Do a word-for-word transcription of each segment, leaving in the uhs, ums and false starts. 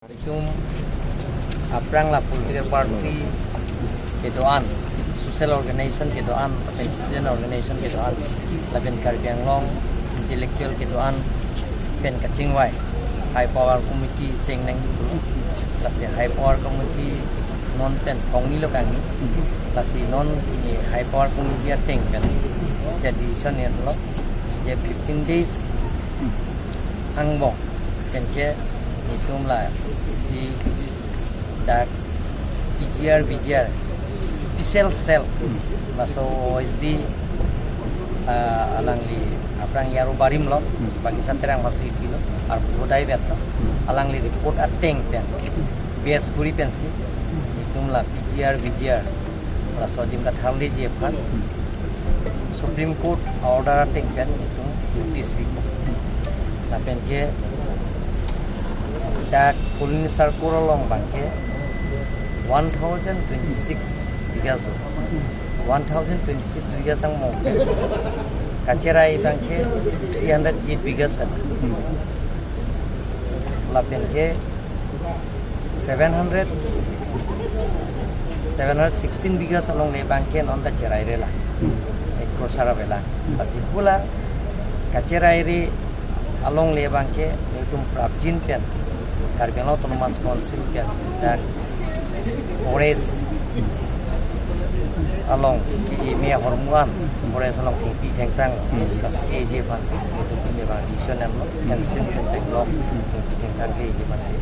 Itum aphrang la political party kedo-an, social organization kedo-an, lapen student organization kedo-an, lapen Karbi Anglong intellectual kedo-an pen kachingvai High Power Committee seng nangji pulo. Lasi High Power Committee non pen thongni lo kangni. Lasi non ini High Power Committee ateng pen isi decision nanglo, je fifteen days angbong pen ke itum la isi dak P G R, V G R, special cell, laso O S D, ah, alangli aphrang Yaro Barim lo, Bagisa Terang masih pilo, ar budai bet lo, alangli report ateng pen, base kuri pensi itum la P G R, V G R, laso adim katharliji aphan Supreme Court order ateng pen itum notice pipo. Lapen ke dak Colony Circle along abang ke one thousand twenty-six bighas do. One thousand twenty-six bighas angbong kacherai abang ke three hundred eight bighas kan. Lapen ke seven hundred, seven hundred sixteen bighas alongle abang ke non ta cheraire la. Hmm. Ek crore sara vela. Hmm. Lasi pu la kacheraire alongle abang ke itum prapjin pen Karbi Anglong Autonomous Council pen dak forest along ke imi ahormu an forest along kengpi kengtang, hmm, kasu keji aphansi itum imi abang decision nanglo, fencing kengtang lo, kengpi kengtang keji aphansi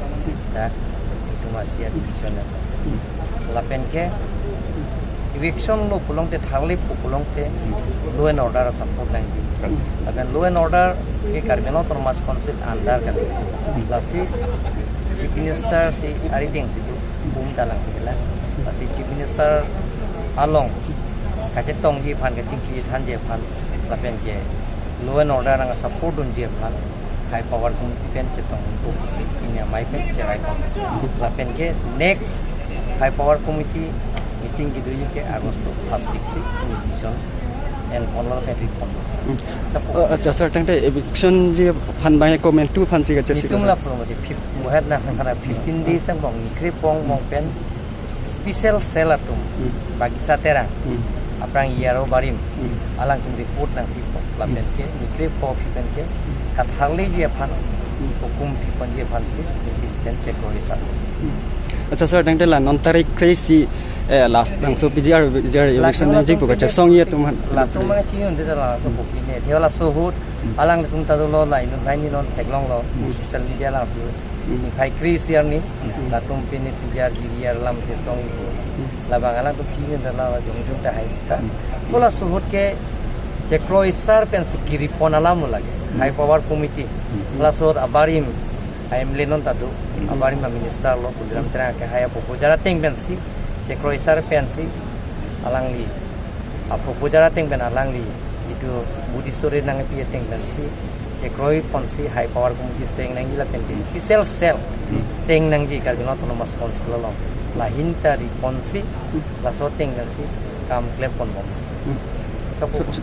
dak itum asi a-decision nanglo. Lapen ke eviction lo pulote, tharle pu pulote law and order support nangji. Lapen law and order ke Karbi Anglong Autonomous Council under kali. Lasi Chief Minister si arideng si tu pum talang si kela. Lasi Chief Minister along kachetongji aphan, kachingki thanji aphan, lapen ke law and order nang support dunji aphan High Power Committee pen chetong untuk ini amei pen cherai pon. Lapen ke next High Power Committee meeting kedoji ke August first week si ini decision en pon lo pen report. Hmm. Tapo. Uh, acha sir, tangte eviction ji aphan abang comment tu aphansi kache si itum la promo di fif-, muhat na para fifteen days angbong ni krepong mong pen special cell atum, hmm, Bagisa Terang, hmm, aphrang Yaro Barim, hmm, alangtum report nangpipo, lapen ke ni krepho aphi pen ke katharleji aphan, hmm, hukum piponji aphansi, pen chekroi sa. Hmm. Acha sir, tangte la non tarik kre-isi, eh, last bangso P G R, P G R election nangji pu kachesong ye atum aphan. Latum abang chini unde la ko bukine. Thela sohut, hmm, alangtum ta dolo la inut lain non theklonglo, hmm, social media la tu. Hmm. Niphai kre-isi arni, hmm, latum pini P G R, G D R alam kesong ipo. Hmm. Labang alangtum chini unde la jongjung ta hai sita. Hmm. Pu la sohut ke chekroi sar pensi kiripon alam lake. Hmm. High Power Committee. Hmm. Pu la sohut abarim, M L A non ta do. Hmm. Abarim a-minister lo, Tuliram Terang ke hai aproposal ateng pensi, chekroi sar pensi, alangli aproposal ateng pen alangli itum budi sore nangpi ateng pensi chekroi ponsi High Power Committee seng nangji lapen ke special cell seng nangji Karbi Anglong Autonomous Council along, lahin ta riponsi laso ateng pensi kam klem ponbom. Hmm. Kapu. So, so,